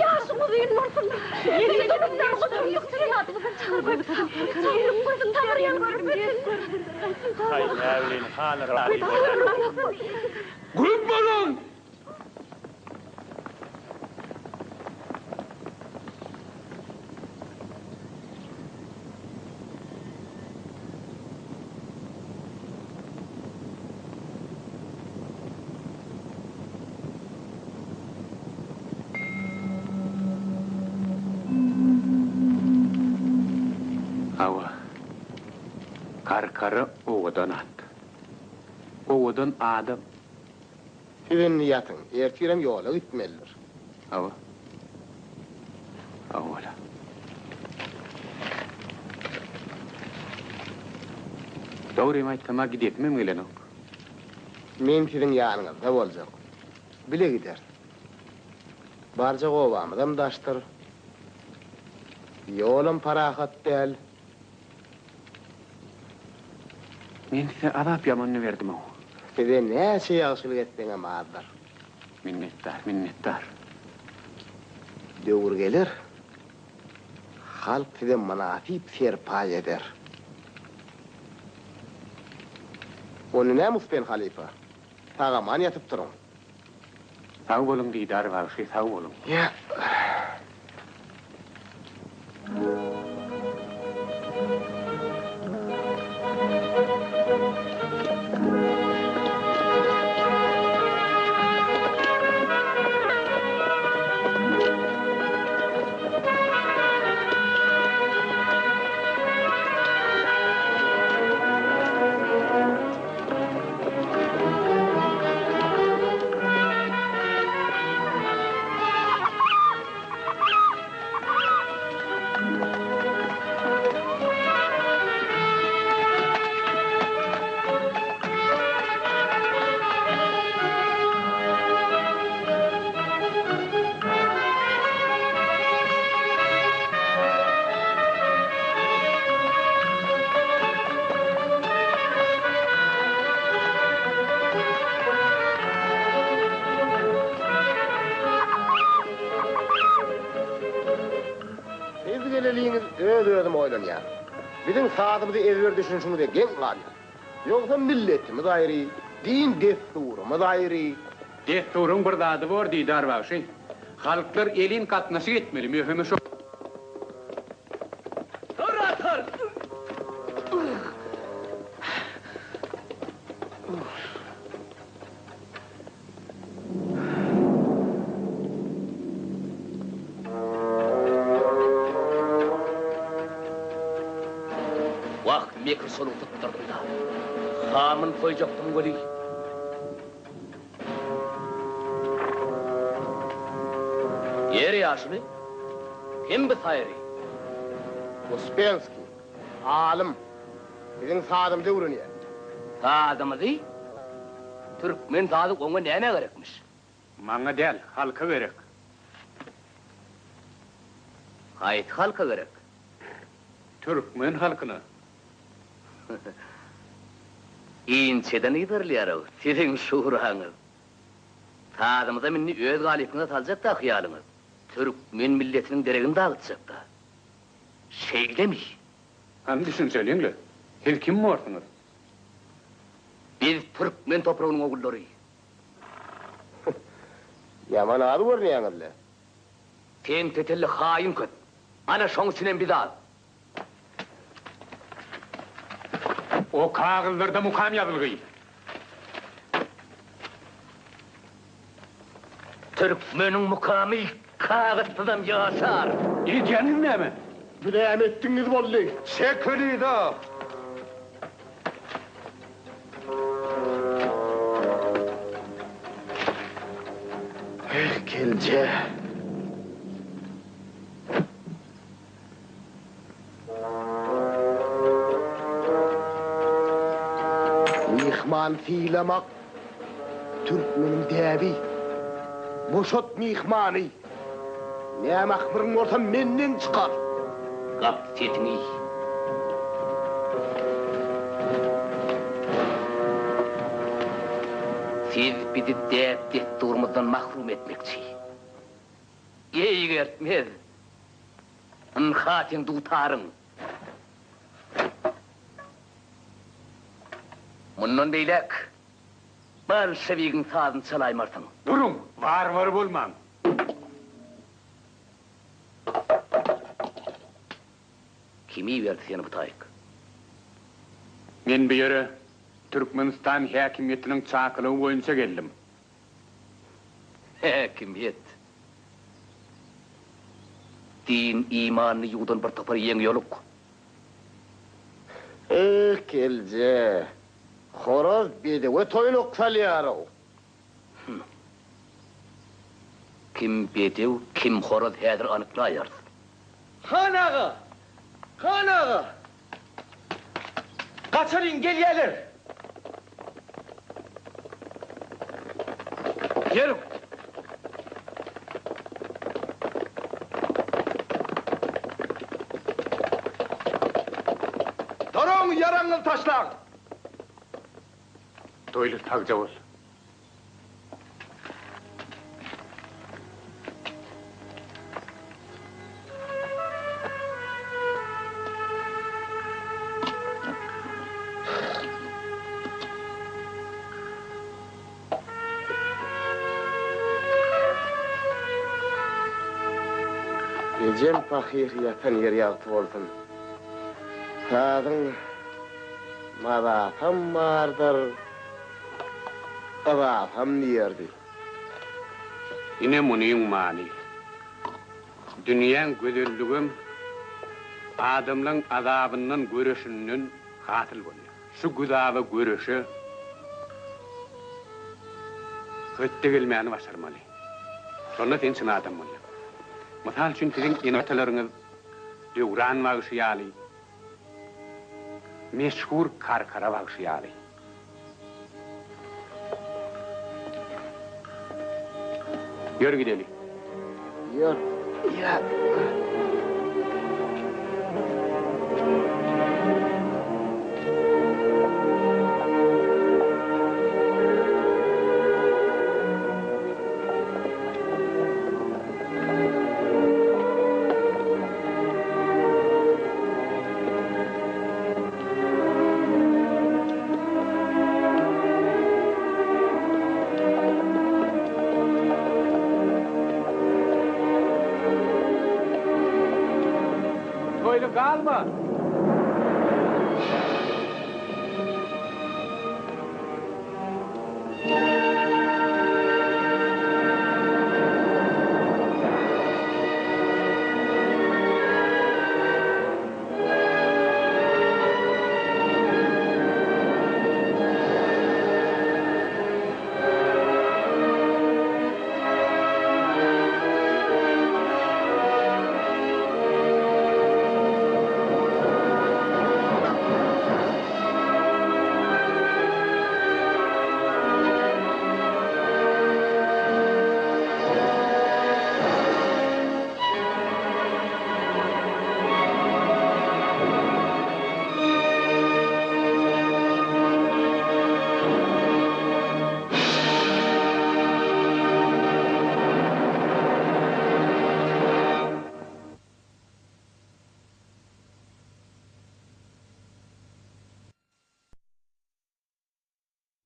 Ýaşyň uzyn bolsun. Haý, näbileýin, hany razy bolýar. Güm boluň! Hawa, Karkara owadan at. Owadan adam. Siz indi ýatyň, ertirem ýola gitmelidir. Hawa. Hawa-la. Dogrymy aýtsam-a gidesimem gelenok. Men siziň ýanyňyzda boljak. Bile gideris. Barjak obamyzam daşdyr. Ýolam parahat däl. Men size azap ýamanyny berdim-ow. Size näçe ýagşylyk etseňem azdyr. Minnetdar, minnetdar. Döwür geler, halk size mynasyp serpaý eder. Onda näme Uspen halypa, sag-aman ýatyp duruň. Sag boluň Didar bagşy, sag boluň. Ýa. Siz geleliňiz öz-özüm oýlanýan. Biziň sazymyzy ezber düşünşiňize geň galýan. Ýogsa milletimiz aýry, din-dessurymyz aýry. Dessuryň bir zady bor Didar bagşy. Halklar elin gatnaşyk etmeli, möhümi şo. Wah, mekir soluň sypdyrdyň-da. Hamyny soýjakdym weli. Ýeri ýaşuly, kim bu saýry? Uspenskiý, alym. Biziň sazymyzy öwrenýär. Sazymyzy? Türkmen sazy oňa nämä gerekmiş? Maňa däl, halka gerek. Haýsy halka gerek? Türkmen halkyna. Inçeden yzarlaýar-ow siziň şuraňyz. Sazymyzam indi öz galypyňyza saljak-da hyýalyňyz. Türkmen milletiniň deregini dagytjak-da. Şeýlemi? Hany düşünseliň-le, siz kim borsuňyz? Biz türkmen topragynyň ogullary. Ýaman az görünýäňiz-le. Sen tetelli haýyn köp. Ana şoň üçinem biz az. O kagyzlarda mukam ýazylgy. Türkmeniň mukamy kagyzsyzam ýaşar. Edýäniň näme? Bu näme etdigiňiz boldy? Çekil yza! Eh, kelje. Myhman sylamak türkmeniň däbi. Boşat myhmany. Näme ahmyryň bolsa menden çykar. Gap sesiňi. Siz bizi däp-dessurymyzdan mahrum etmekçi. Eýgertmez. Ynha seň dutaryň. Mundan beýläk bolşewigiň sazyny çalaýmarsyň. Duruň, warwar bolmaň. Kim iberdi seni bu taýyk? Men bu ýere Türkmenistan häkimiýetiniň çakylygy boýunça geldim. Häkimiýet. Din imanyny ýuwdan bir topar ýeňiýoluk. Eh, kelje. Horaz bedewe toýnak salýar-ow. Hüm. Kim bedew, kim horaz häzir anyklaýarys. Han aga! Han aga! Gaçalyň, gelýäler! Geliň! Duruň, ýaragyňyzy taşlaň! Toýly, sagja bol. Ejem pahyr ýatan ýeri ýagty bolsun. Sazyň mazasam bardyr. Yzasam diýerdi. Ine munyň many. Dünýäň gözelligem adamlaň azabyndan göreşinden hasyl bolýar. Şu güzaba göreşe hötde gelmäni başarmaly. Şonda sen çyn adam bolýaň. Mysal üçin siziň ene-atalaryňyz Döwran bagşy ýaly Meşhur Karkara bagşy ýaly. Ýör gideli. Ýör. Ýör. Toýly galma!